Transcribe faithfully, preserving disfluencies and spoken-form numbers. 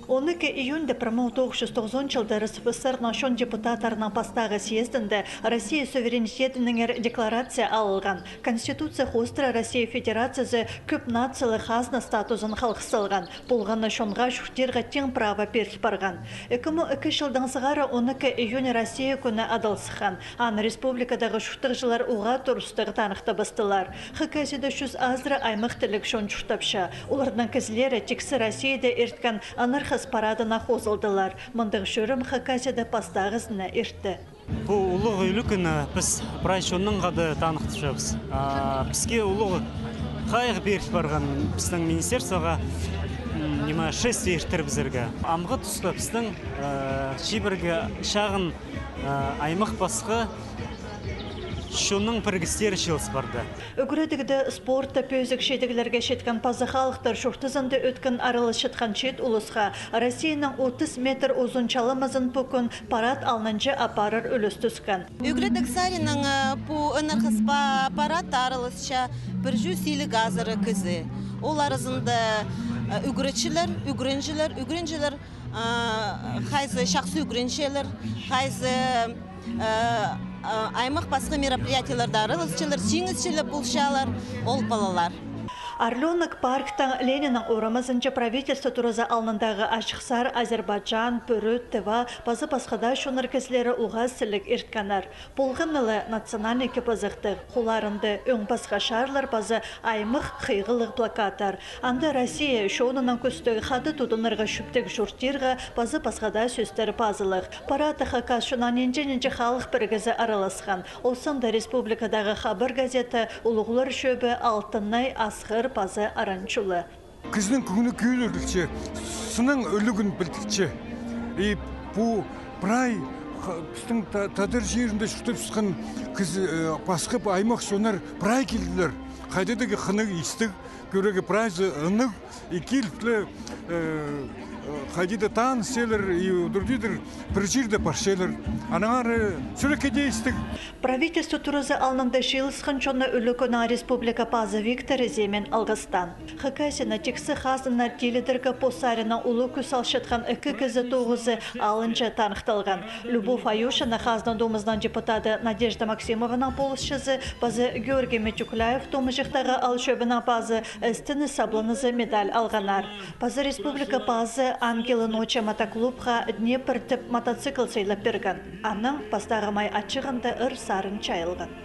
Он ікі июньда пір муң тоғыс чӱс тоғызон чылда РСФСР-ның чон депутаттарының пастағы съездінде Россия суверенитетінеңер декларация алылған. Конституция хоостыра Россия Федерациязы кӧп нациялығ хазна статузын халғап салған. Полған на чонға чуртирға тиң права пиріл парған. Ікі муң ікі чылдаң сығара он ікі июнь Россия кӱні адал сыххан. Аны республикадағы чуртағҷылар уғаа турыстығ таныхтабыстылар. Хакасияда чӱс азыра аймах тілліг чон чуртапча. Оларның кізілері тиксі Россияда ирткен анархас парадына хозылдылар. Мындағ чӧрім Хакасияда пастағызына иртті. Пу улуғ ӱлӱкӱнні піс прай чоннаң хада таныхтапчабыс. А, піске улуғ хайығ пиріл парған пістің министерствоға, м, ниме, шествие иртірібізерге. Амғы туста пістің, э, чибіргі чағын, э, аймах пасха чонның пірігістері чыылыс парды. Ӱгредігде, спортта пӧзік чидіглерге читкен паза халыхтар чуртазында ӧткін араласчатхан чиит улусха Россияның отыс метр узун чаламазын пу кӱн парад алнынҷа апарар ӱлӱс тӱскен. Ӱгредіг саринаң, э, пу анархас па-, парадта араласча пір чӱс илиг азыра кізі. Ол аразында, э, ӱгретчілер, ӱгренҷілер, ӱгренҷілер, э, хайзы чахсы ӱгренчелер, хайзы Э, э, аймах пасха мероприятиелерде араласчалар, сиңісчілер полчалар ол палалар. Орлёнок парктаң Лениннің орамазынҷа Правительство туразы алнындағы Ачых Сар, Азербайджан, Пӱрӱт, Тыва паза пасха даа чоннар кізілері уғаа сіліг ирткеннер. Полған на ла национальный кип-азахтығ, холларында ӧң пасха чарлар паза аймах хыйғылығ плакаттар. Анда Россия чонының кӱстіг хада тудынарға чӧптіг чуртирға паза пасха даа сӧстер пазылығ. Парадта хакас чонның нинҷе-нинҷе халых пірігізі араласхан. Ол санда республикадағы «Хабар» газета, улуғлар чӧбі, «Алтынай», «Асхыр» паза «Аранчула». Кізінің кӧңні кӧдірілче, сыннаң ӱлӱкӱн пілдірче. И пу прай ха-, пістің та-, тадар чирінде чуртапчатхан кізі, э, пасха аймах чоннар прай килділер. Хайдағ-да хынығ истіг, кӧрерге прайзы ынығ, и киліп ле, э, э, хайди-да танысчалар, и удур-тӧдір пір чирде парчалар. Аннаңар чӱрекке дее истіг. Правительство туразы алнында чыылысхан чонны ӱлӱкӱннең республика пазы Виктор Земин алғыстаан. Хакасияны тиксі хазнанар тилідерге пос саринаң улуғ кӱс салчатхан ікі кізі тоғызы алынҷа таныхталған. Любовь Аюшина Хазна Думазының депутады Надежда Максимованың полысчызы паза Георгий Митюкляев Томаҷиктағы аал чӧбінің пазы «Істініс сабланызы» медаль алғаннар. Паза республика пазы «Ангелы ночи» мотоклубха «Днепр» тіп мотоцикл сыйлап пирген. Анаң пастағы май ачығында ыр сарын чайылған.